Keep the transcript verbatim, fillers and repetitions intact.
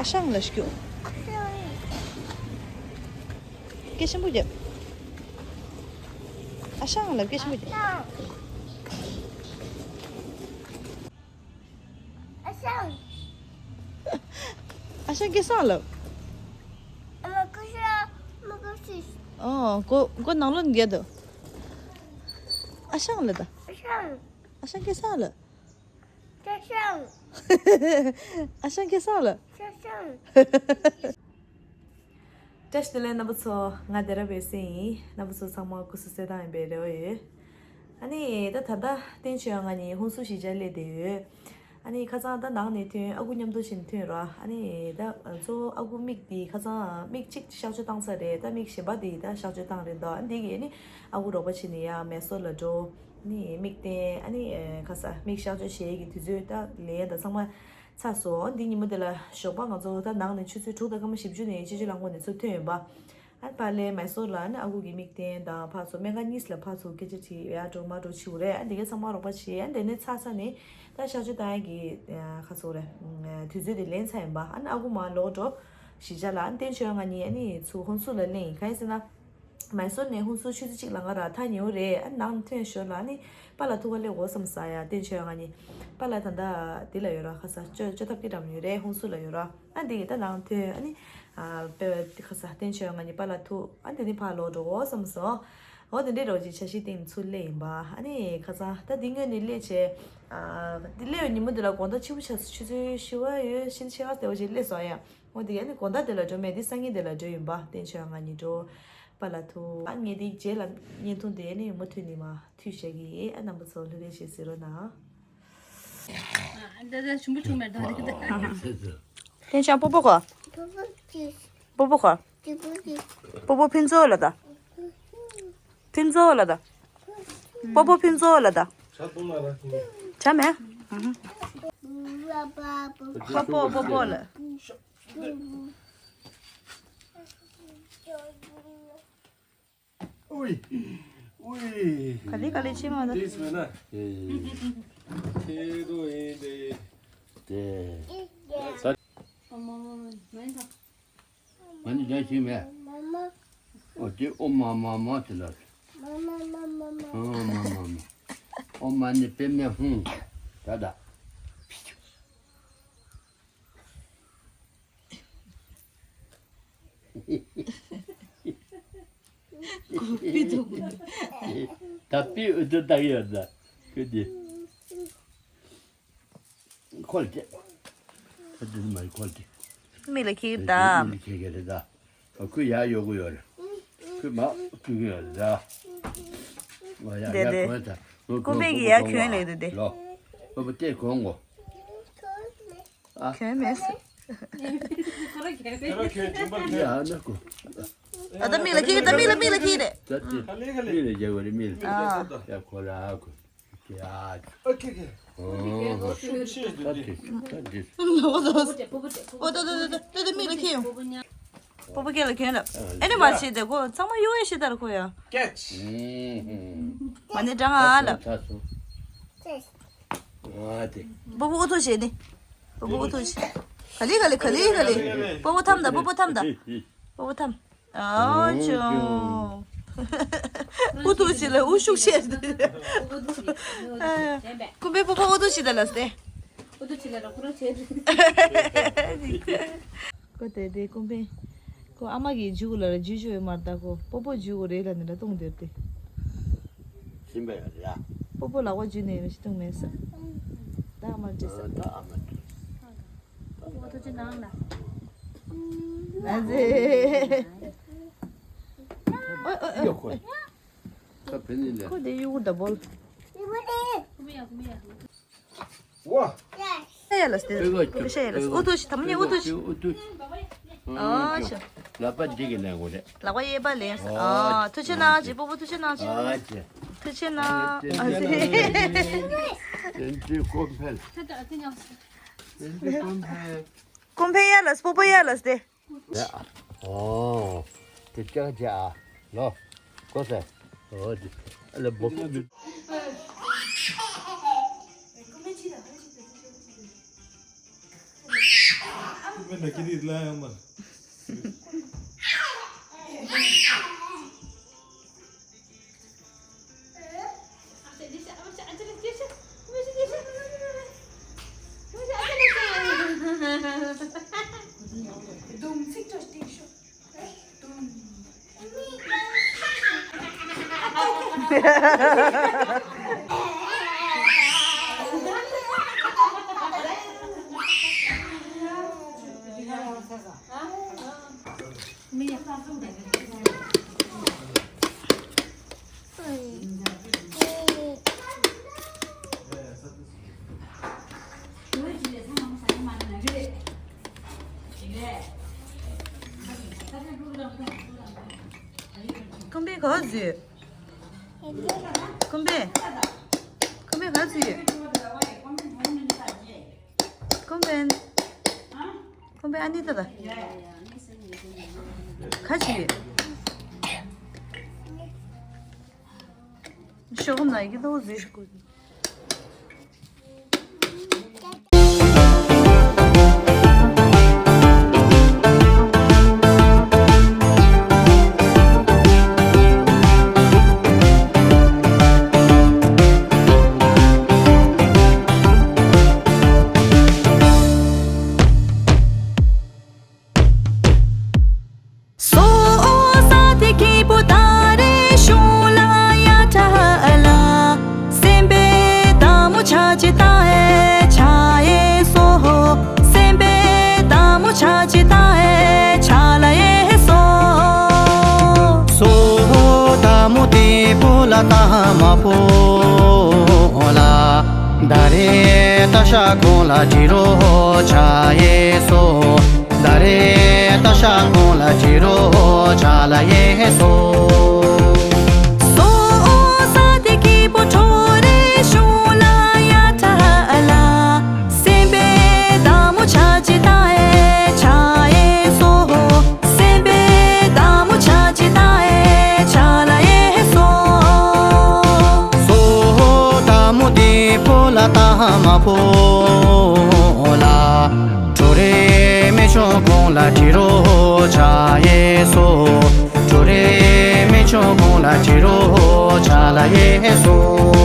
ཨ་ཞང་ལ་སྐྱོ། སྐད་ཆེན་པོ་རྒྱབ། ཨ་ཞང་ལ་སྐད་ཆེན་པོ་རྒྱབ། ཨ་ཞང་། ཨ་ཞང་སྐལ་བཟང་ལབ། ཨ་མ་ཀུ་ཤ་མ་ཀུ་ཤི། ཨོ་ཀོ་ཀོ་ནང་ལོགས་ནས་རྒྱབ་དོ། ཨ་ཞང་ལ་ད། ཨ་ཞང་། ཨ་ཞང་སྐལ་བཟང་ལ། ཨ་ཞང་སྐལ་བཟང་ལ། བཀྲ་ཤིས་བདེ་ལེགས་རྣམ་པ་ཚོ། ང་སྡེ་ར་བའི་སྲས་ཡིན། རྣམ་པ་ཚོ་ཚང་མ་སྐུ་གཟུགས་གསལ་ཐང་ཡིན་པའི་རེ་བ་ཡོད། ཨ་ནི་ད་ད་ལྟ་བསྟན་ཆོས་ང་གཉིས་ཧུན་སུར་གཞིས་ཆགས་སླེབས་བསྡད་ཡོད། ཨ་ནི་ཁ་སང་ད་ནང་ནས་ཐོན། ཨ་ཁུ་མཉམ་དུ་ཕྱིན་ཐོན་ར། ཨ་ནི་ད་གཙོ་བོ་ཨ་ཁུ་མིག་དེ་ཁ་སང་མིག་གཅིག་གཤག་བཅོས་བཏང་ཚར་རེད། ད་མིག་གཞན་པ་དེ་ད་གཤག་བཅོས་བཏང་རེད་འདུག་ཨ་འདི་གི་ཨ་ནི་ཨ་ཁུ་རོགས་པ་བྱས་ནས་ཡར་མེ་སོར་ལ་འགྲོ། ནི་མིག་བསྟན། ཨ་ནི་ཨེ་ཁ་ས་མིག་གཤག་བཅོས་བྱེད་ཀྱི་དུས་ཚོད་ད་ལན་ད་ཚང་མ་ཚར་སོང་། འདི་ཉིན་མོ་དེ་ལ་ཞོགས་པ་ང་ཚོ་ད་ནང་ནས་ཆུ་ཚོད་དྲུག་དང་སྐར་མ་བཞི་བཅུ་ནས་སྤྱི་སྤྱོད་རླངས་འཁོར་ནས་ཚུར་ཐོན་ཡོང་པ། ཨ་ཕར་ལ་མེ་སོར་ལ་ནི་ཨ་ཁུ་གི་མིག་བསྟན་དང་ཕར་ཚུར་སྨན་ཁང་གཉིས་ལ་ཕར་ཚུར་སྐད་ཆ་དྲིས་ཡར་འགྲོ་མར་འགྲོ་བྱེད་དགོས་རེད། ཨ་འདི་གའི་ཚང་མ་རོགས་པ་བྱས། ཨ་འདི་ནས་ཚར་ཚར་ནས་ད་གཤག་བཅོས་བཏང་ཡ་གི་ཁ་ཚོ་རེད། དུས་ཚོད་དེ་ལན་ཚར་ཡིན་པ། ཨ་ནི་ཨ་ཁུ་མར་ལོག་འགྲོ། གཞིས་ཆགས་ལ། ཨ་ནི་བསྟན་ཆོས་ང་གཉིས་ཨ་ནི་ཚུར་ཧུན་སུར་ལ་སླེབས་ཡིན། གང་ཡིན་ཟེར་ན། མེ་སོར་ནས་ཧུན་སུར་ཆུ་ཚོད་གཅིག་ལམ་ཁ་ར། ཐག་ཉེ་བོ་རེད། ཨ་ནང་ཐོན་ཞོར་ལ་ནི་པཱ་ལགས་ཐུག་ག་སླེབས་དགོས་བསམ་ས། ཡ་བསྟན་ཆོས་ང་གཉིས་པཱ་ལགས་ད་ལྟ་འདི་ལ་ཡོད་ར། ཁ་ས་ཅོ་ཅོ་ཐབ་ཀྱི་འགྲམ་ཡོད་རེད། ཧུན་སུར་ལ་ཡོད་ར། ཨ་འདི་གི་ད་ནང་ཐོན། ཨ་ནི་ཨ་པེ་ཁ་ས་བསྟན་ཆོས་ང་གཉིས་པཱ་ལགས་ཐུག་ཨ་འདི་ནི་ཕར་ལོག་འགྲོ་དགོས་བསམ་སོང་། འོ་དེ་འདྲའི་རོགས་ཀྱི་འཆར་གཞི་སྟེང་ཚུར་སླེབས་ཡིན་པ། ཨ་ནི་ཁ་ས་ད་འདི་སྔོན་ནས་སླེབས་བྱས། ཨ་འདི་སླེབས་པའི་ཉིན་མོ་འདི་ལ་དགོང་དག་ཕྱི་པོ་ཆགས་སོང་། ཆུ་ཚོད་བཞི་པ་ཡོད། ཕྱིན་ཆད་ཨ་དེ་བ་ཞིག་སླེབས་སོང་ཡ། འོ་དེ་ཨ་ནི་དགོང་དག་དེ་ལ་འགྲོ་མེད། དེ་སང་ཉིན་དེ་ལ་འགྲོ་ཡིན་པ། བསྟན་ཆོས་ང་གཉིས་འགྲོ། པཱ་ལགས་ཐུག་ཨ་ངས་དེའི་རྗེས་ལ་བརྙན་ཐུང་དེ་ནི་མུ་མཐུད་ནས་མར་མཐུད་བཞག་གི་ཡིན། ཨ་རྣམ་པ་ཚོ་ལྷོད་ལྷོད་བྱས་གཟིགས་རོགས་གནང་། ཨ་འདི་འདི་ཞུམ་བུ་ཆུང་མེད་ད་རེད། བསྟན་ཆོས་སྤོ་བོ་ག་སྤོ་བོ་ག་སྤོ་བོ་ཕུན་ཚོགས་ལ་ད། ཕུན་ཚོགས་ལ་ད། སྤོ་བོ་ཕུན་ཚོགས་ལ་ད། བྱ་མེད། ཧ་པོ་སྤོ་བོ་ལ། ཨུའི། ཨུའི། ག་ལེ་ག་ལེ་ཕྱིན་མ་འདུག་དེ་སུ་ན། ཨེ། ཁྱེད་དོ་ཨེ་དེ། དེ། ང་ནི་ལས་ཤིག་མེད། ཨོ་དེ་ཨོ་མ་མ་མ་དེ་ལ། ཨོ་མ་མ་མ། ཨོ་མ་ནི་པེ་མེ་ཧུང་། ད་ད། ད་པི་ཨུ་ཏུ་ད་ཡོད་ད། ཁུ་དེ། ཁོལ་ཏེ། ཁོལ་ཏེ་མ་ཁོལ་ཏེ། མི་ལ་ཁྱེར་ད། མི་ལ་ཁྱེར་གི་རེད་ད། ཁོ་ཡར་ཡོང་གི་ཡོད་རེད། ཁོ་མར་ཁྱེར་གི་ཡོད་རེད་ད། ང་ཡར་དེ་ཡར་དེ། གོན་ད། ཀུན་ཕན་གྱི་ཡར་གྱོན་ལེ་དེ་དེ། ལོ། ཁོ་བོ་ཏེ་གོན་གོ། ཨ། གྱོན་མེད་ས། ཁོ་ར་གྱོན་པ་ཡ་ན་ཁོ། ཨ་ད་མི་ལ་ཁྱེར་ད། མི་ལ་མི་ལ་ཁྱེར་རེད། ད་ཏེ། མི་ལ་རྒྱལ་བ་རེད་མི་ལ། ཨ། ཡ་ཁོ་ར་ཁོ། ཨོ་ཁེ་ཁེ། ཨོ་ཁེ་ཁེ། ད་དེ་ད་དེ། ཨོ་ད་ད་ད་ད་ད་མིག་ལ་ཁེ་ཡོང་། པོ་པོ་སྐེ་ལ་ཁེ་ཡོང་ལ། ཨ་ནི་མ་བྱེད་དེ་ཁོ་ཚང་མ་གཡོ་ཡ་ཤི་ད་ར་ཁོ་ཡ། ཀེཆ། མ་ནི་འདྲ་ང་ལ། ད་སོ། ཨ་དེ། པོ་པོ་ཨུ་ཐུག་བྱེད་ནི། པོ་པོ་ཨུ་ཐུག་བྱེད། ག་ལེ་ག་ལེ་ག་ལེ་ག་ལེ། པོ་པོ་འཐམ་ད། པོ་པོ་འཐམ་ད། པོ་པོ་འཐམ། ཨོ་ཅོ། ཨུ་ཐུག་ཅི་ལ་ཨུ་ཤུགས་ཆེ། ཀུན་ཕན་པོ་པོ་ཨུ་ཐུག་ཅི་ད་ལ་སྟེ། ཨུ་ཐུག་ཅི་ལ་ར་ཁུ་ར་ཆེ། ཀོ་དེ་དེ་ཀུན་ཕན། ཁོ་ཨ་མ་གིས་འཇུ་གུ་ལ་ར་འཇུ་འཇུ་ཡོད་མ་རེད་ད། ཁོ་པོ་པོ་འཇུ་གུ་རེད་ལ་ནི་ལ་བཏུང་སྡོད་དེ། ཤིན་པ་ཡོད་ར། པོ་པོ་ལག་པ་འཇུ་ནས་མི་ཤི་བཏུང་མེད་ས། ད་ཨ་མ་འདྲི་ས། ད་ཨ་མ་འདྲི། ཨོ་ཐུགས་རྗེ་གནང་ལ། ཨ་ཙི། ཨོ་ཨོ་ཨོ། ད་བེ་ནི་ལེ། ཁོ་དེ་ཡུ་གུ་ད་བོལ། ཝ། ཤ་ཡ་ལ་སྟེ། ཨོ་ཤ་ཡ་ལ་སྟེ། ཨོ་ཐུགས་རྗེ་ཆེ། ད་མ་ཉེ་ཨོ་ཐུགས་རྗེ་ཆེ། ཨོ་ཐུགས་རྗེ་ཆེ། ཨོ་ཤ། ལག་པ་འདི་གི་ལེན་དགོས་རེད། ལག་པ་གཡས་པ་ལེན། ཨོ་ཐུགས་རྗེ་གནང་ཅིག་པོ་པོ་ཐུགས་རྗེ་གནང་ཅིག་ཨོ་ཅེ། ཐུགས་རྗེ་གནང་། ཨ་ཙི། ཏན་ཏན་ཀོམ་ཕེལ། ཏན་ཏན་ཀོམ་ཕེལ། ཀོམ་ཕེལ་ཡ་ལ་སྤོ་པོ་ཡ་ལ་སྟེ། ཡ། ཨོ། དེ་ཅག་ཅག་ཨ། ལོ། ཀོ་སེ། ཨོ་དེ། ཨ་ལ་སྤོ། མེད་ན་ཀི་དི་ལ་ཡང་མ། ཁམས་པའི་ག་ཟིག་ཁམས་པའི། ཁམས་པའི་ག་ཟིག་ཁམས་པའི། ཁམས་པའི་ཨ་ནི་ད་ད། ཁ་ཅིག་ཤོག་ཁམས་ན་ཡི་གེ་ཏོ་ཟིག་སོ་ས་དེ་ཁྱི་པོ་ད་རེ་ཤོང་ལ་ཡ་ཁྲ་ལ། སེམས་པའི་ད་མོ་ཆ་ཅི་ད་ཨེ་ཆ་ཨེ་སོ། སེམས་པའི་ད་མོ་ཆ་ཅི་ད་ཨེ་ཆ་ལ་ཨེ་སོ། སོ་ད་མོ་དེ་པོ་ལ་ད་མ་པོ་ལ། ད་རེ་ད་ཤ་གོང་ལ་དྲི་རོ་ཆ་ཨེ་སོ། ད་རེ་ད་ཤ་གོང་ལ་དྲི་རོ་ཆ་ལ་ཨེ་སོ། སོ་ས་དེ་ཁྱི་པོ་ཁྲོ་རེ་ཤོང་ལ་ཡ་ཁྲ་ལ། སེམས་པའི་ད་མོ་ཆ་ཅི་ད་ཨེ་ཆ་ཨེ་སོ། སེམས་པའི་ད་མོ་ཆ་ཅི་ད་ཨེ་ཆ་ལ་ཨེ་སོ། སོ་ད་མོ་དེ་པོ་ལ་ད་མ་པོ་ལ། ཁྲོ་རེ་མེ་ཆུང་གོང་ལ་དྲི་རོ་ཆ་ཨེ་སོ། ཁྲོ་རེ་མེ་ཆུང་གོང་ལ་དྲི་རོ་ཆ་ལ་ཨེ་སོ།